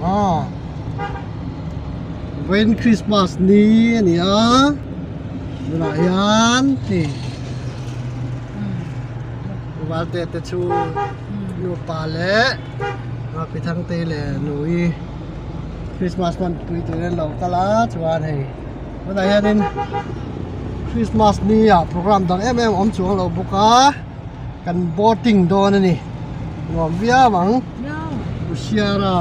Aw Vawiin Christmas ni a ni a tunah hian hei Valte te chu nupa leh pi Thangtei leh Nui Christmas hmanpui turin an lo kal a chuan hei tunah hianin Christmas ni ah program dang em em a awm chuang lo bawk a. Kan boating dawn a ni nuam viau ang Kusiara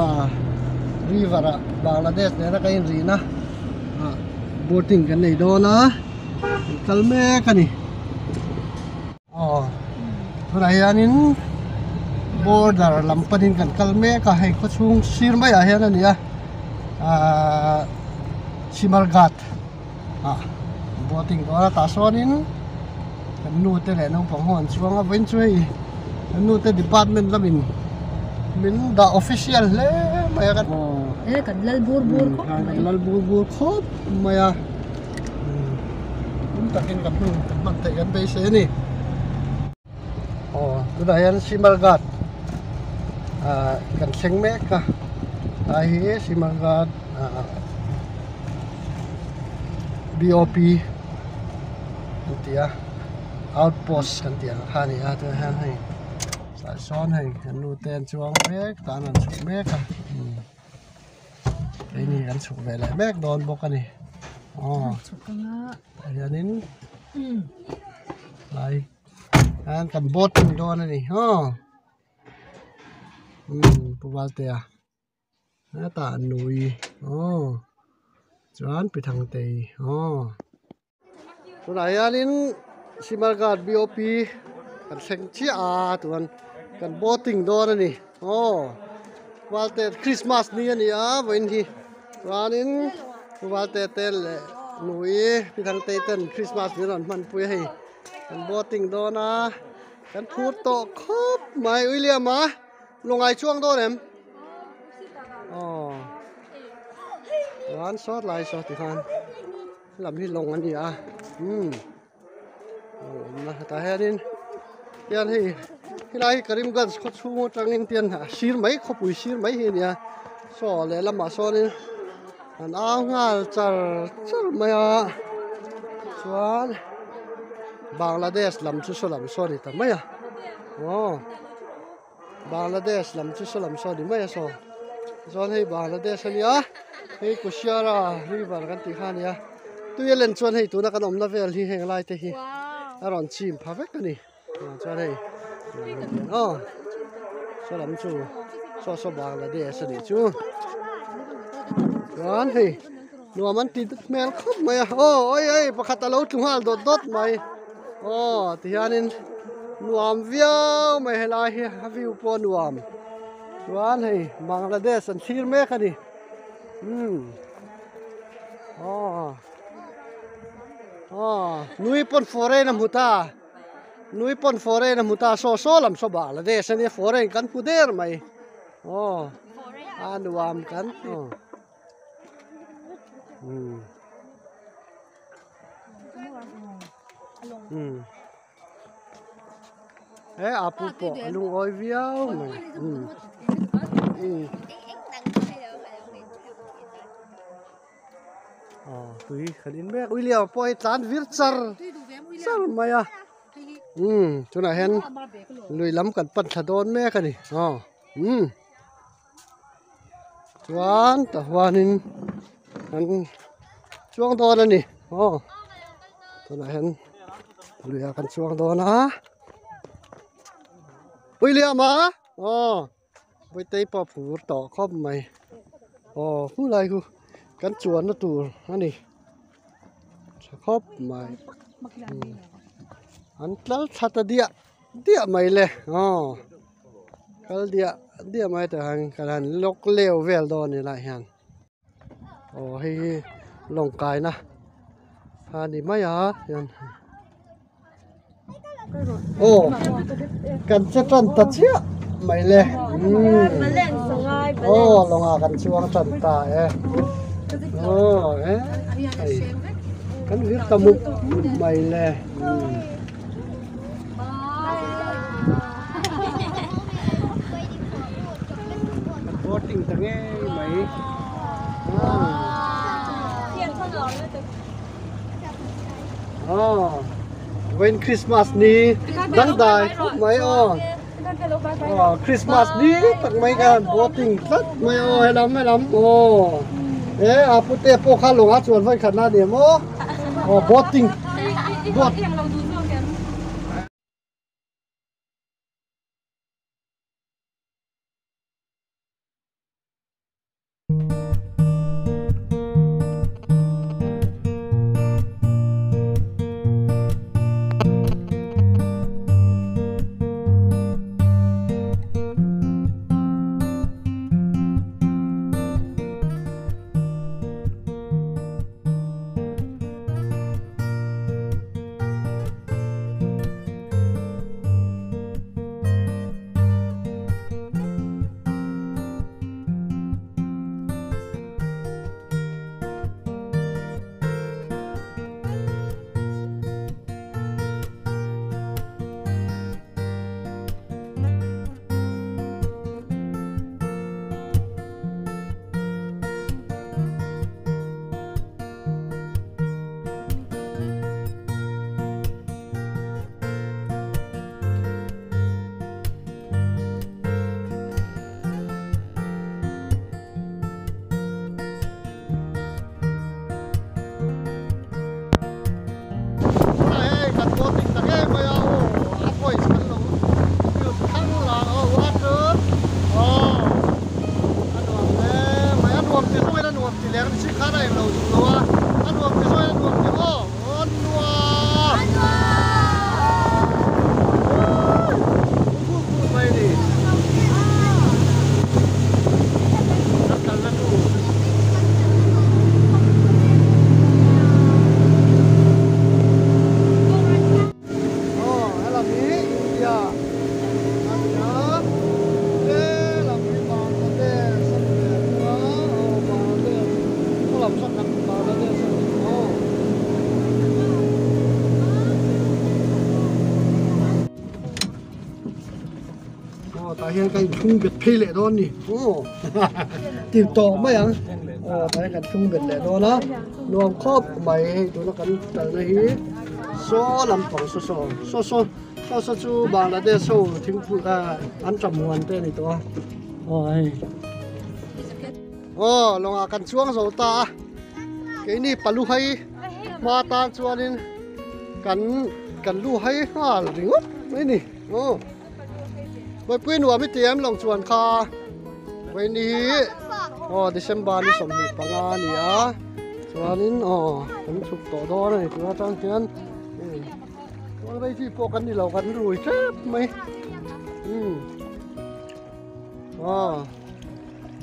river ah Bangladesh nena ka inrihna ah boating kan nei dawn a kan kal mek a ni aw tunah hianin border lam panin kan kal mek a hei khawchhung sir maiah hian a ni a ahh Simarghat. ah boating dawn a tah sawnin kan nu te leh naupang ho an chuang a vawiin chu hei kan nu te department lamin min dah official hle mai a e kan lal bur bur khawp mai kan lal bur bur khawp mai a hlim takin kan hun kan hman theih kan beisei a ni aw tunah hian Simalghat ah kan thleng mek a tlai hi Simalghat ah B O P an ti a outpost kan tih ang kha a ni a tunah hian hei tlai sawn hei an nu te an chuang mek tan an chhuk mek a keini kan chhuk ve leh mek dawn bawk a ni aw tah hianin tlai hian kan boating dawn a ni aw umm pu Valtea hetah nui aw chuan pi Thangtei aw. Tunah hianin Simalghat B O P kan thleng chiah a chuan kan boating dawn a ni aw Valte Christmas ni a ni a vawiin hi chuanin Valte te leh nui pi Thangtei ten Christmas ni an rawn hmanpui a hei kan boating dawn a kan phur tawh khawp mai William a lungai chuang dawn em aw chuan sawt lai saw tikhan. Lam hi lawng a ni a umm lawng awmna hetah hianin tian hei helai hi Karimganj khaw chhung atangin tian a sir mai khawpui sir mai hi a ni a saw lehlamah sawnin an au nghal char char mai a chuan Bangladesh lam chu saw lam saw a ni ta mai a aw. Bangladesh lam chu saw lam saw a ni mai a saw chuan hei Bangladesh a nia hei Kusiara river kan tih kha a nia tui a len chuan hei tuna kan awmna vel hi heng lai te hi a rawn chim pha vek a ni chuan hei aw saw lam chu saw saw Bangladesh a nih chu chuan hei nuam an ti hmel khawp mai a aw oi oi pakhat a lo tlu nghal dawt dawt mai. Aw tihianin nuam viau mai helai hi a view pawh a nuam chuan hei Bangladesh an thlir mek a ni umm aw aw nui pawn foreign a hmu ta nui pawn foreign a hmu ta saw saw lam saw Bangladesh a nia foreign kan hmu der mai aw a nuam kan aw umm. He a pu pawh a lungawi viau mai aw tui kan in mek William pawh hei tlan vir char char mai a umm tunah hian lui lam kan pan thla dawn mek a ni aw umm. Chuan tah huanin an chuang dawn a ni aw tunah hian luiah kan chuang dawn a William a aw Vawitei pawh a phur tawh khawp mai aw khulai khu kan chuanna tur a ni tha khawp mai an tlal thla ta diah diah mai le aw. Kal diah diah mai tah hian kan han lawk leu vel dawn a ni lai hian aw hei hi lawng kaina a ni mai a hian aw kan che tan ta chiah mai le umm aw lawngah kan chuang tan ta e aw he hei kan vir ta mup mup mai le umm. boating ta ngei mai. Aw vawiin Christmas ni dangdai khawp mai aw aw Christmas ni tak mai khan boating tlat mai aw helam helam aw e a pute pawh kha lawng a chuan vawi khat na a ni em aw aw boating boat. Tunah hei kan boating ta ngei mai a aw a voice kan lo mute thang lang a water aw a nuam hle mai a nuam ti zawngin a nuam ti leh ang mihring khan a englo duh lo a a nuam ti zawngin a nuam ti aw a nuam mai a ni kan kalna tur. Aw helam hi India a ni a helam hi Bangladesh a ni ve thung a aw Bangladesh khaw lam sawn kan Bangladesh a ni aw. Aw tah hian ka inchhung bet phei leh dawn ni aw ti tawh mai ang aw tah hian kan chhung bet leh dawn a nuam khawp mai hei tuna kan kalna hi saw lampang saw saw saw saw saw saw chu Bangladesh ho thingpui ah an ṭam huan te a ni tawh a aw hei aw lawngah kan chuang zo ta a keini paluhai hma tan chuanin kan kan lu hai nghal ringawt mai a ni aw. Mawipui nuam i ti em lo chuan kha vawiin hi aw December ni 25 a ni a chuanin aw kan chhuk tawh dawn a ni tuna tang hian chuan rei chi pawh kan ni lo kan rui tep mai um aw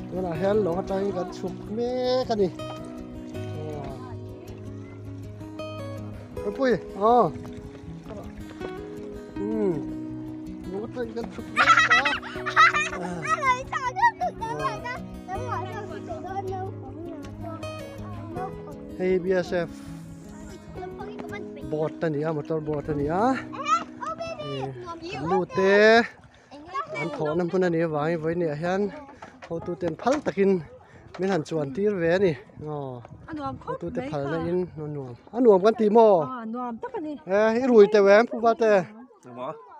tunah hian lawng atangin kan chhuk mek a ni Mawipui aw Hei BSF boat a ni a motor boat a ni a lu te an thawhna hmun a nih avangin vawiin ah hian hotu ten phal takin min han chuan tir ve a ni aw hotu te phalna in a nuam a nuam kan ti maw e i rui teuh em pu Vate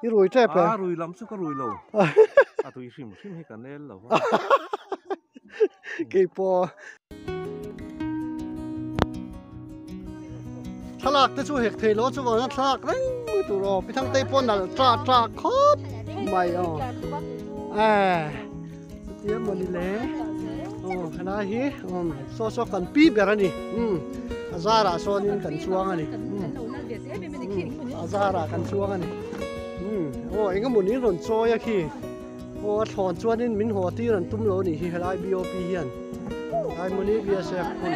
i rui tep em a rui lam chu ka rui lo a tui hrim hrim hi ka nel lo va keipawh thlalak te chu hek thei lo chuvang hian thlalak reng mai tur aw pi thangtei pawh nalh ṭah ṭah khawp mai aw e chutia mawni le aw helai hi saw saw kan pi ber a ni um a zarah sawnin kan chuang a ni a zarah kan chuang a ni um aw eng emaw ni rawn chawi a khi aw a thlawn chuanin min haw tir an tum lo a nih hi helai BOP hian Daimoni BSF hmun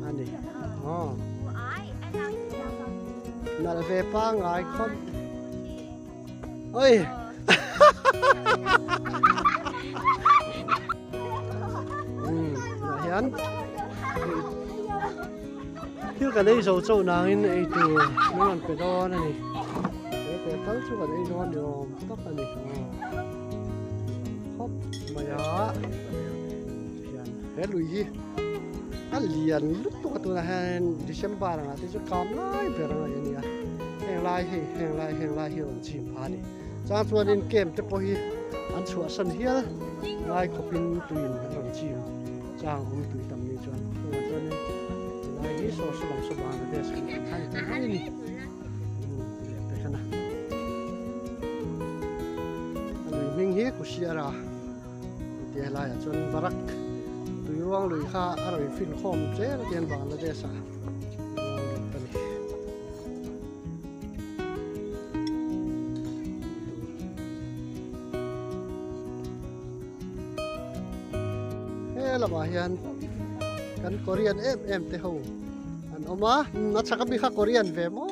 a ni aw nalh ve pangngai khawp oi tah hian thil kan ei zo chauh nangin ei tur min rawn pe dawn a ni he teh tal chu kan ei dawn ni awm tak a ni khawp mai a. He lui hi a lian lutuk a tunah hian December angah te chu kam lai ber a ni a heng lai hei heng lai heng lai hi a rawn chim pha a ni chang chuanin camp te pawh hi an chhuahsan hial ngai khawpin tuiin a rawn chim chang awm tui tam ni chuan chuvang chuanin helai hi saw saw lam saw Bangladesh kan tih kha ni ta mai a ni leh pek a na a lui hming hi Kusiara. Ti helaiah chuan Barak tui ruang lui kha a rawn fin khawm zel a tihian Bangladesh ah ruang lut a ni. He lamah hian kan Korean em em te ho an awm a, a chhak ami kha Korean ve maw?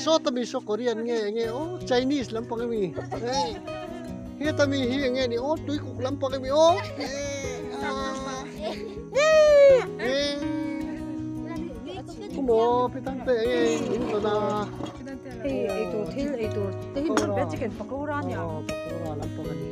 Sawta mi saw Korean nge enge aw Chinese lampang ami hei heta mi hi enge ni aw tuikuk lampang ami aw khumaw pitangte enge in tawn a hei eitur thil eitur te hi chicken pakora ania pakora lampang ani.